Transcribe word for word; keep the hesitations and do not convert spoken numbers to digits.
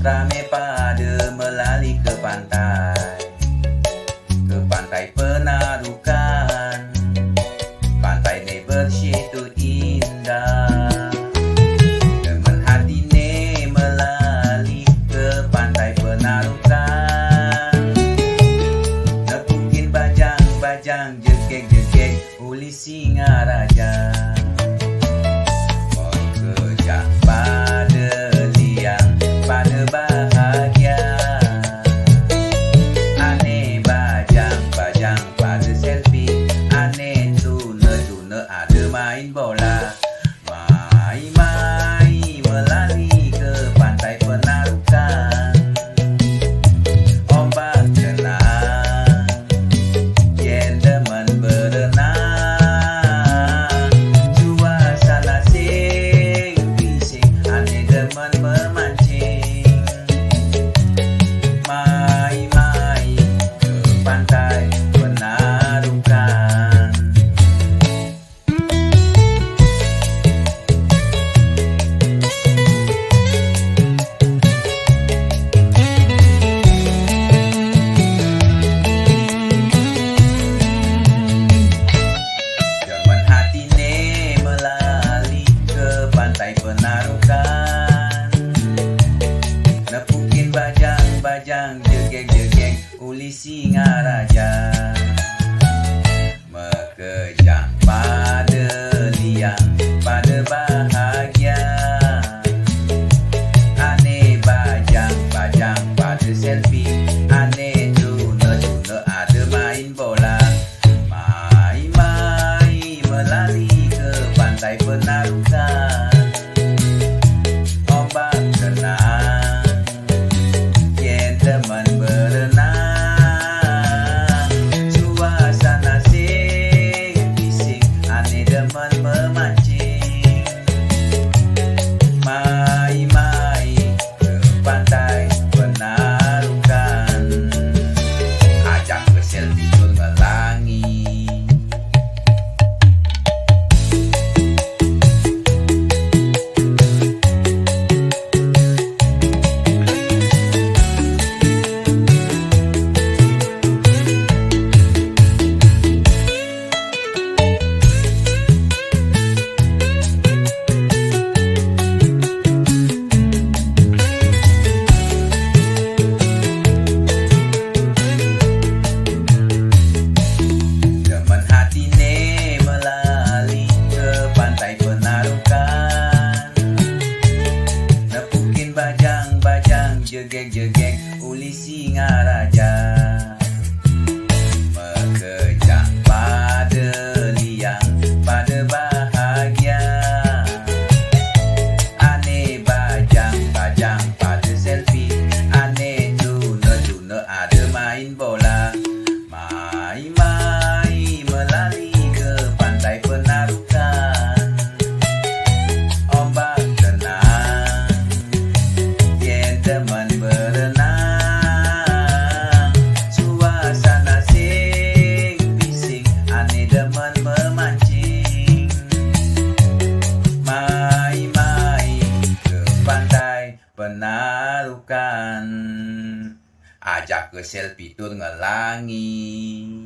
Rame pada melali ke pantai, ke pantai Penarukan. Pantai ne bersih tu indah. Demen hati ne melali ke pantai Penarukan. Nepukin bajang-bajang, jegeg-jegeg uli Singaraja. Mekejang pada liang, pada bahagia. Ane bajang-bajang pada selfie, ane tuna-tuna ada main bola. Mai-mai melali ke pantai Penarukan. Ombak tenang, yen demen berenang. Suasana sing bising, ane demen memancing. Mai-mai ke pantai Penarukan. Demen hati ne melali ke pantai Penarukan. Nepukin bajang-bajang, jegeg-jegeg uli Singaraja. Mekejang pada liang, pada bahagia. Ane bajang-bajang pada selfie, ane tuna-tuna ada main bola. Mai-mai melali ke pantai Penarukan. Ombak tenang, yen demen berenang. Suasana sing bising, ane demen memancing. Mai-mai ke pantai Penarukan. Ajak ke selfie tur ngelangi. Demen hati ne melali ke pantai Penarukan. Nepukin bajang-bajang, jegeg-jegeg uli Singaraja. Mekejang pada liang, pada bahagia. Ane bajang-bajang pada selfie, ane tuna-tuna ada main bola. Mai-mai melali ke pantai Penarukan. Ombak tenang, yen demen berenang. Suasana sing bising, ane demen memancing. Mai-mai ke pantai Penarukan. Ajak ke selfie tur ngelangi.